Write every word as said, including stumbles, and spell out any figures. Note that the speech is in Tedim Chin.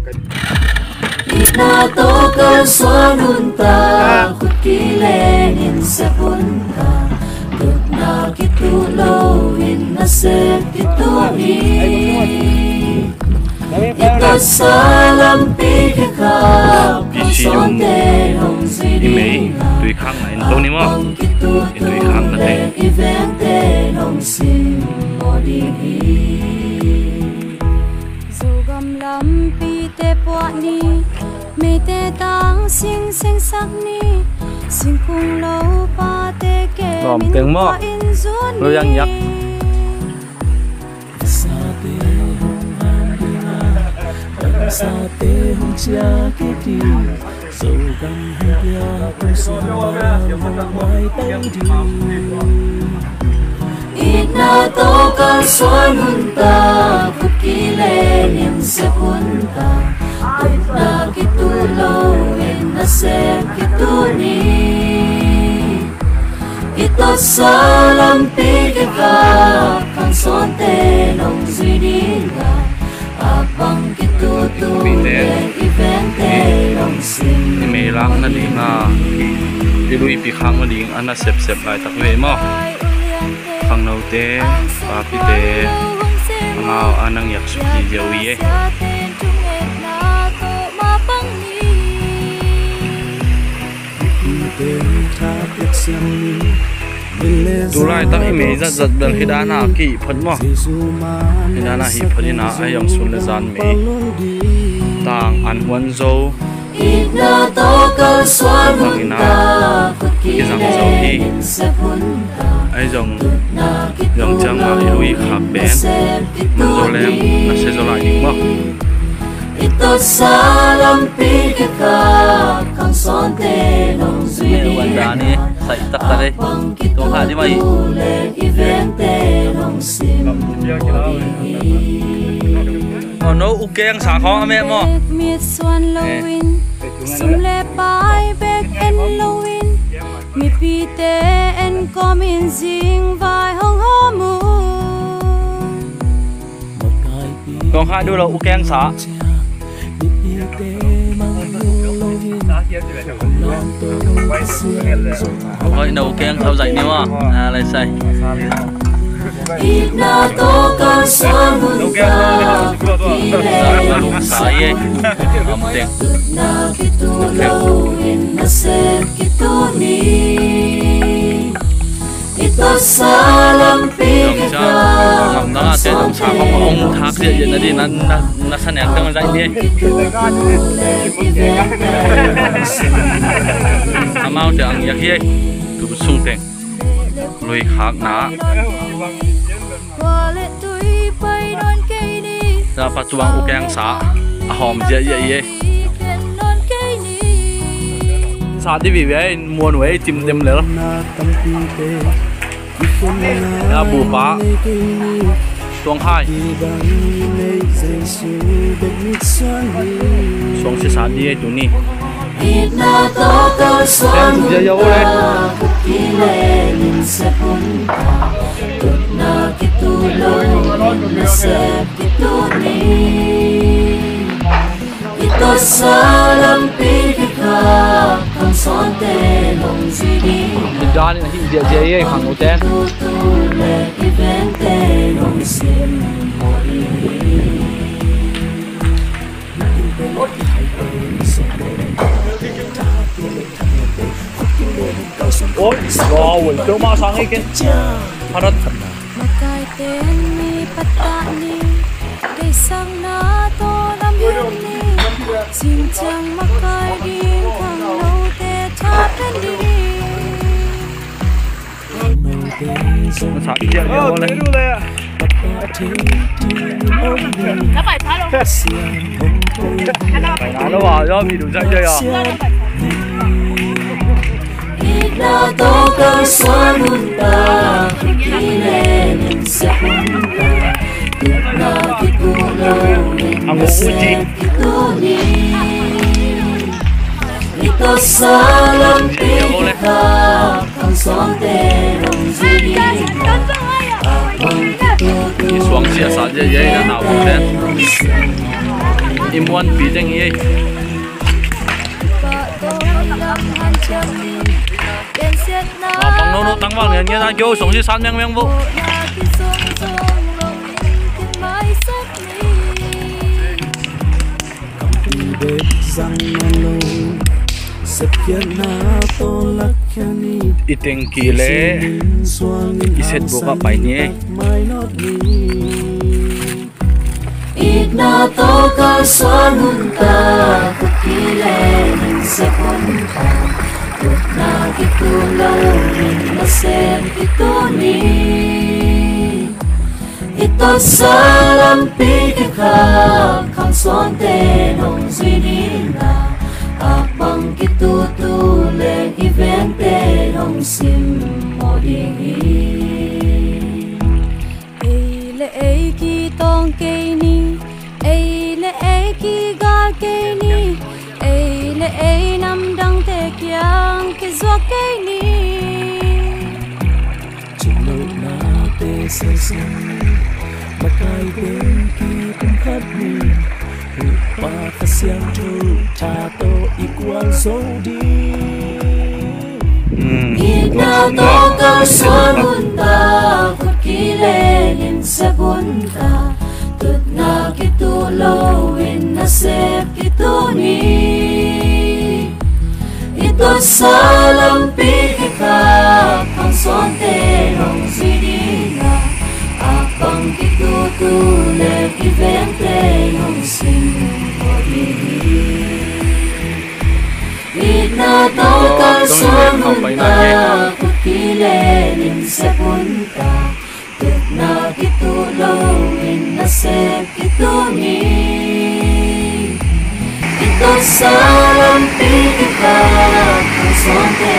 Itna tawh kalsuan hun ta, khut kilengin sep hun ta, tutna kituh loin nasep kituh ni. I tawpsa lampi kikhap, i sum, i mei, tuikhakna en to ni maw. I tuikhakna teng, i vengte nong simmawh ding hi. Zogam lampite puah ni, meite tang sing sengsak ni, singkung lopate kemin puah in zuan ni. Sate hong ham ding a, sate hong ciah kik ding. Zogam hong piak hong suan hong maitai ding. Itna tawh kalsuan hun ta, khut kilengin sep hun ta, tutna kituh loin nasep kituh ni. I tawpsa lampi kikhap, khangsawnte nong zui ding a, a pang kituhtuh le i vengte nong sim. I meilak nading a, i luipi khak nading a nasepsep laitak vei maw. Khangnote, papite, a ngau a nang yak suk dih ziau i e. Tu laitak i mei zatzat bel hi dan a kihih phot maw. Hi dan a hih phot in a, ahi zong sun le zan mei tang an huan zo. Itna tawh kalsuan hun ta, khut kilengin sep hun ta, ahi zong, zong ciang mah i lui khak pen man zo leng nasia zaw lai ding maw. I tawpsa lampi kikhap, khangsawnte nong zui ding a, a pang kituhtuh le i vengte nong sim. Oh no, u keng sa khawng a meh maw. Bek mit suan loin, sum le pai bek en loin, mipite en kawmin zingvai hong hawm un. Kong kha duh lo u keng sa. Hoih no keng thau zaih ni maw. A lai sai. Itna tawh kalsuan hun ta, khut kilengin sep hun ta, tutna kituh loin nasep kituh ni. I tawpsa lampi kikhap, khangsawnte nong sim. Hong thak ziahziah nading na, na, na sa nek teng zaih ni. Amaute ang yak hi ei. Tu sung teng lui khakna. Zapa tuang u keng sa a hawm ziahziah i ei. Sa di vive in muan uh ei, cim dem lel. Ya bupa tuang hai. Suang sia sa di ei tuni. Itna tawh kalsuan hun ta, khut kilengin sep hun ta, tutna kituh loin nasep kituh ni. I tawpsa lampi kikhap, khangsawnte nong zui ding a, hi dan in a hih ziahziah i ei khangnote. Kituhtuh le i vengte nong simmawh ding hi. Oi, wow, oi, peuhmah sang ei ken. Harat. Makaite in mi pattah ni, deihsakna tawh lamhim ni, zing ciang makai ding khangnote tha pia ni. Masa kiang ni maw le. Pai na lo a, ya mi du zai zai a. Itna tawh kalsuan hun ta, khut kilengin sep hun ta, tutna kituh loin nasep kituh ni. I tawpsa lampi kikhap, khangsawnte nong zui ding a, a pang kituhtuh le i vengte nong sim. I suang sia sa ziahziah i na na u ten. I muanpi teng hi ei. Mapang nono tangval ngian ngian a kio song si san meng meng vo. I tengki le i set buk a pai ni ei. Itna tawh kalsuan hun ta, kut kileng in sep hun ta, tutna kituh loin nasem kituh ni. I totsa lampi kikhak, khangsawnte nong zui ni na, a pang kituhtuh leng i vente nong simmawh ding hi. Ei le ei kitawng kei ni, ei le ei kigal kei ni, ei le ei namdangte kiang kizuak kei ni. Cingnohnate siasia, makaite kipumkhat ni, Topa Kha Siangtho tha tawh i gualzo ding. Itna tawh kalsuan hun ta, kut kileng in sep hun ta, tutna kituh loin nasep kituh ni. I totsa lampi kikhak, khangsawnte nong zui ni na, a pang kituhtuh leng i vente nong simmawh ding hi. Itna tawh kalsuan hun ta, kut kileng in sep hun ta, tutna kituh loin nasep kituh ni. I totsa lampi kikhak, khangsawnte